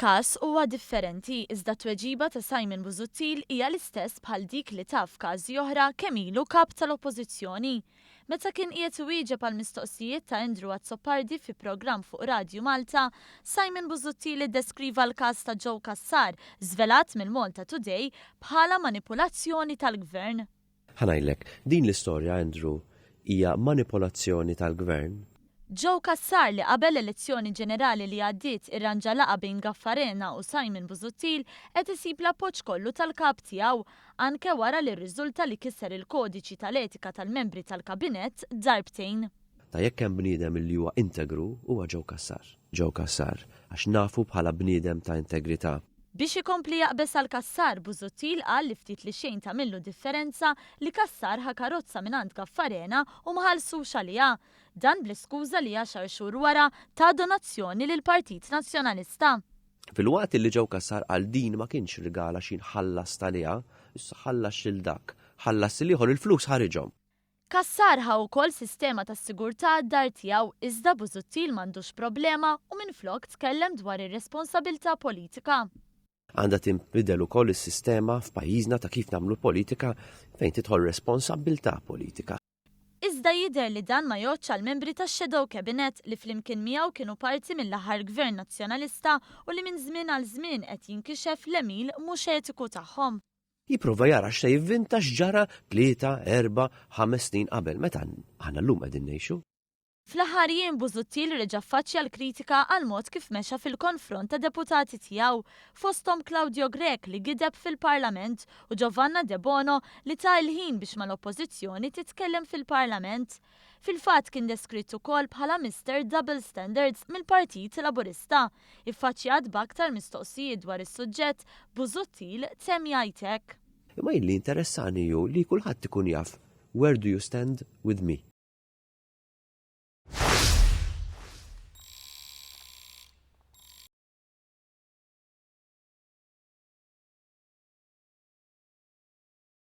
il-każ huwa differenti iżda t-tweġiba ta' Simon Busuttil hija l-istess bħal dik li ta f'każi oħra kemm ilu Kap tal-Oppożizzjoni. Meta kien qiegħed iwieġeb għal mistoqsijiet ta' Andrew Azzopardi fi programm fuq Radju Malta, Simon Busuttil iddeskriva l-każ ta' Joe Cassar, żvelat mill-Malta Today, bħala manipulazzjoni tal-Gvern. Ħa ngħidlek, din l-istorja, Andrew, hija manipolazzjoni tal-Gvern. Joe Cassar li qabel l-elezzjoni ġenerali li għaddiet irranġa laqgħa bejn Gaffarena u Simon Busuttil qed isib l-appoġġ kollu tal-Kap tiegħu, anke wara li rriżulta li kiser il-kodiċi tal-etika tal-membri tal-Kabinett darbtejn. Ta' jekk hemm bniedem li huwa integru huwa Joe Cassar. Joe Cassar, għax nafu bħala bniedem ta' integrità. Biex ikompli jaqbeż għal Cassar, Busuttil qal li ftit li xejn tagħmillu differenza li Cassar ħa karozza mingħand Gaffarena u ma ħallsux għaliha. Dan bl-iskuża li għaxar xhur wara ta donazzjoni lill-Partit Nazzjonalista. Filwaqt li Joe Cassar qal din ma kienx rigal għax jien ħallast għaliha, issa ħallas lil dak, ħallas lil ieħor il-flus ħariġhom. Cassar ħa wkoll sistema ta' sigurtà għad-dar tiegħu iżda Busuttil m'għandux problema u minflok tkellem dwar ir-responsabilità politika. Għandha tinbidel ukoll is-sistema f'pajjiżna ta' kif nagħmlu politika fejn tidħol responsabbiltà politika. Iżda jidher li dan ma jgħoddx għall-membri tax-Shadow Cabinet li flimkien miegħu kienu parti mill-aħħar Gvern Nazzjonalista u li minn żmien għal żmien qed jinkixef l-għemil mhux etiku tagħhom. Jipprova jara x'se jivvinta x'ġara tlieta, erbgħa, ħames snin qabel, meta aħna llum qegħdin ngħixu. Fl-aħħar jiem Busuttil reġa' ffaċċja l-kritika għall-mod kif mexa fil-konfront ta' deputati tiegħu, fosthom Claudio Grech li gideb fil-Parlament u Giovanna Debono li ta l-ħin biex mal-Oppożizzjoni titkellem fil-Parlament. Fil-fatt kien deskritt ukoll bħala Mister Double Standards mill-Partit Laburista. Iffaċċjat b'aktar mistoqsijiet dwar is-suġġett, Busuttil temm jgħid hekk. Imma jien li jinteressani hu li kulħadd ikun jaf where do you stand with me.